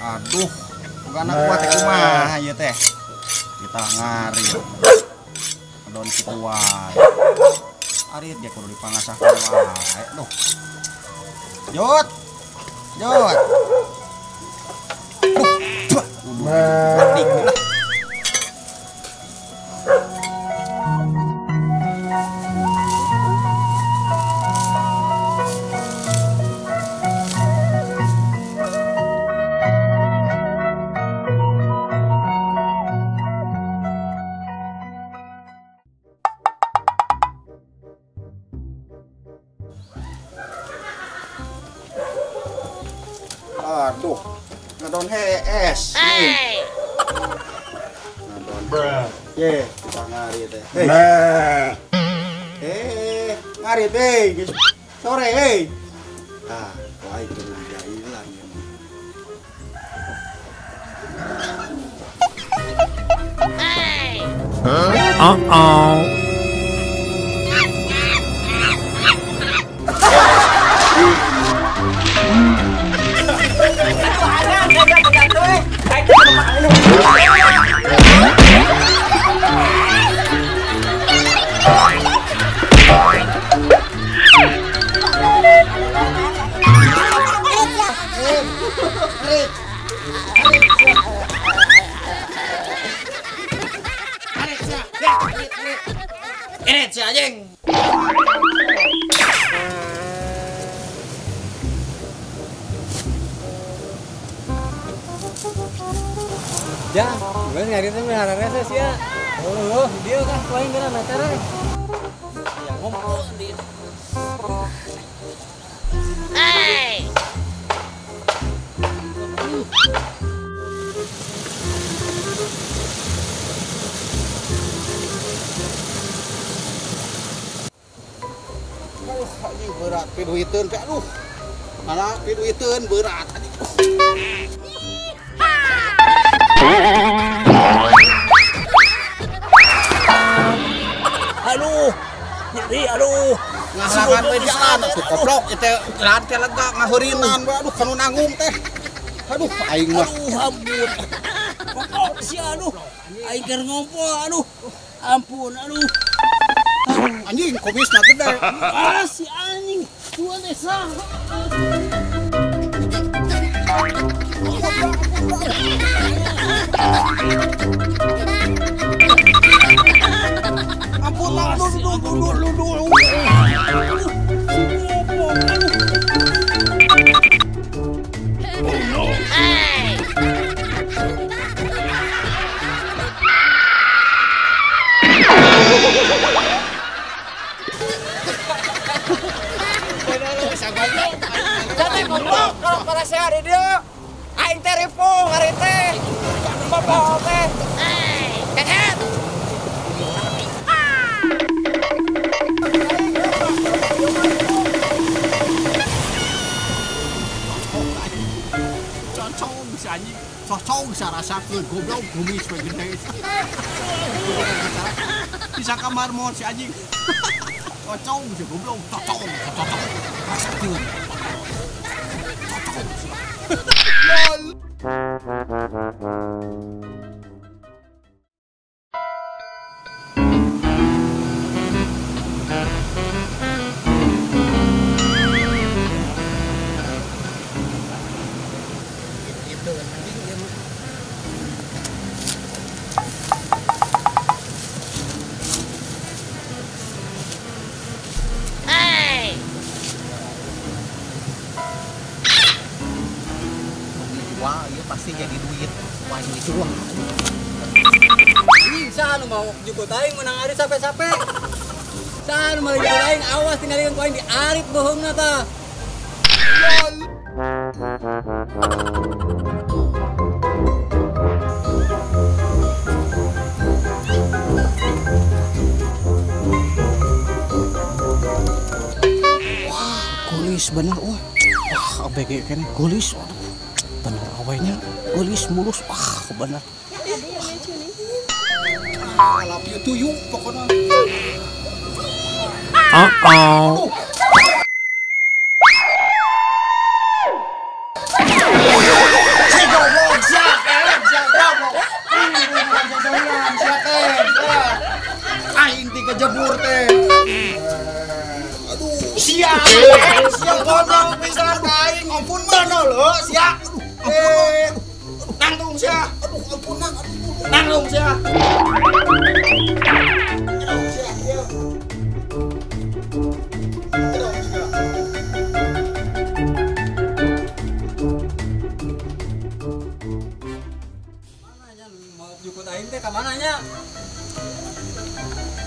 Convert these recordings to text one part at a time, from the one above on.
Aduh, bukan aku teh kumaha ieu teh. Kita ngarit. Adon kitu wae. Arit ge kudu dipangasahkeun wae. Duh. Jut. Jut. Duh, kudu panik lah. Aduh, ngadon hees. Ngadon. Ye, kita ngarit teh. Ngarit eh, sore eh. Ah, wah itu jailan ya. Uh-oh. Irit si anjing. Ya, gue nyari teh melihara sih ya. Oh, dia kan paling kena meter. Ya ngumpul di. Hey. Aduh, anjing berat piduiteun teh aduh. Malah piduiteun berat anjing. Aduh, nyeri aduh. Ngahalangan we jalan atuh koplok ieu teh jalan teh lega ngaheurinan we aduh kanu nanggung teh. Aduh aing mah. Aduh ampun. Koplok sia aduh. Aing keur ngompol aduh. Ampun aduh. Anjing kumisna gede. Ah si anjing. Dua teh sah. Ampun aduh aduh aduh aduh. Oh no. Kalau para saya ada dia, aing teh ripuh hari teh, bapak teh, kehet. Cocok si anjing, cocok bisa rasakeun goblok kumis we gede. Bisa kamar mon si anjing. Cocok si goblok, cocok, cocok. Rasakeun. Lol. Wah, iya pasti jadi duit. Wah, duit uang. Ini sah nu mau jukut aing menang arit sampe-sampe. Sah nu mau jukut aing awas tinggalikeun ku aing diarit bohongna tah. Wah, gulis bener wah. Wah, abg kene gulis. Aduh. Bener awenya gulis mulus wah bener. I love you to you pokoknya. Uh-oh. Si goblok. nyebur teh. Aduh, sia. Sia konyol pisan ka aing. Ampun mah lho, sia. Ampun. Nangtung sia. Aduh, ampun nang. Aduh, nangtung sia. Aduh, sia. Aduh, sia. Mana nya mau jukut aing teh ka mana nya?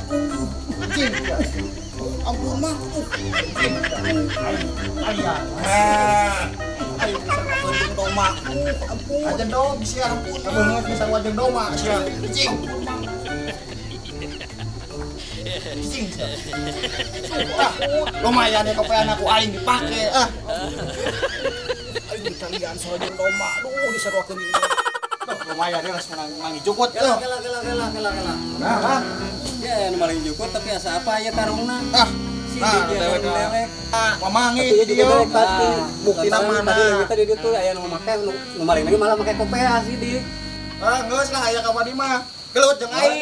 Anjing. Ampun mah. Ayo bisa ngajeng doma. Ampun. Ngajeng dong sia ampun. Ampun bisa ngajeng doma sia. Anjing. Anjing sia. Lumayan ya kopean aku aing dipake ah. Aing ditalian soalnya doma. Aduh diseruakeun ini. Lumayan ya geus menang jukut. Kela kela kela kela kela. Nah, ya nu maling jukut tapi asa apa aya karungna? Ah, si dia dewek. Ah, mamangi dia pasti. Buktina mana? Tadi dia tuh aya nu make nu maling lagi malah make kopea si di. Ah, geus lah aya ka madi mah. Gelut jeung aing.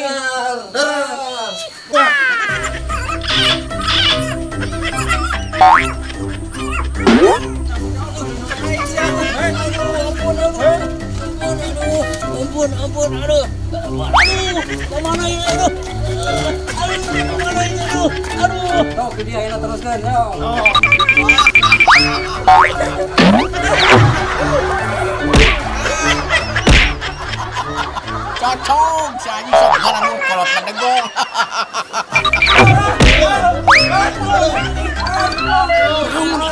Der. Wah. Ampun, ampun, aduh. Aduh, kemana ini, aduh. Aduh, kemana ini, aduh. Aduh. Tuh, ke dia, enak teruskan, yo. Cocok, si anjing sok jalan kolot pedegong.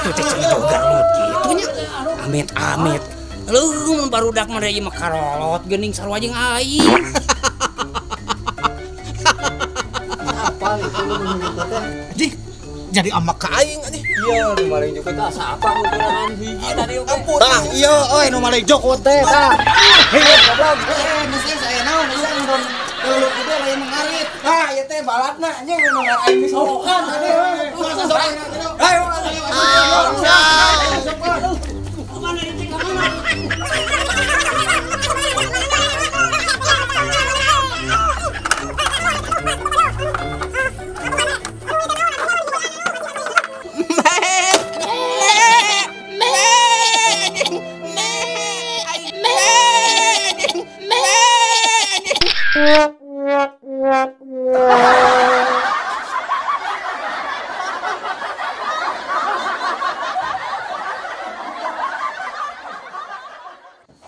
Itu teh cenah garlut kitu nya. Amit amit. Leuh mun barudak mah ieu mah karolot geuning sarua jeung aing. Apa itu nu jukut teh? Anjing, jadi amak ka aing anjing. Iya, nu maling jukut teh asa apa ukuran hiji tadi oge. Ampun. Tah, ieu euy nu maling jukut teh tah. Heuh, goblok. Geus geus aya naon geus nonton gelut gede lain ngarit. Tah, ieu teh balatna anjing nu aing disorokan tadi. Ayo, ayo, ayo. Mana ini ka mana?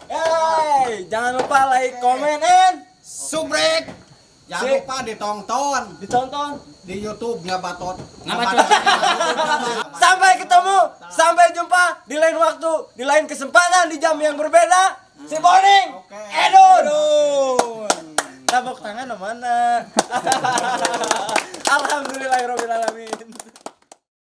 Hey, jangan lupa like, comment, and subrek. Jangan lupa ditonton. Ditonton di YouTube Ngabatot. Ngabatot. Sampai ketemu, sampai jumpa di lain waktu, di lain kesempatan, di jam yang berbeda. Si Boning.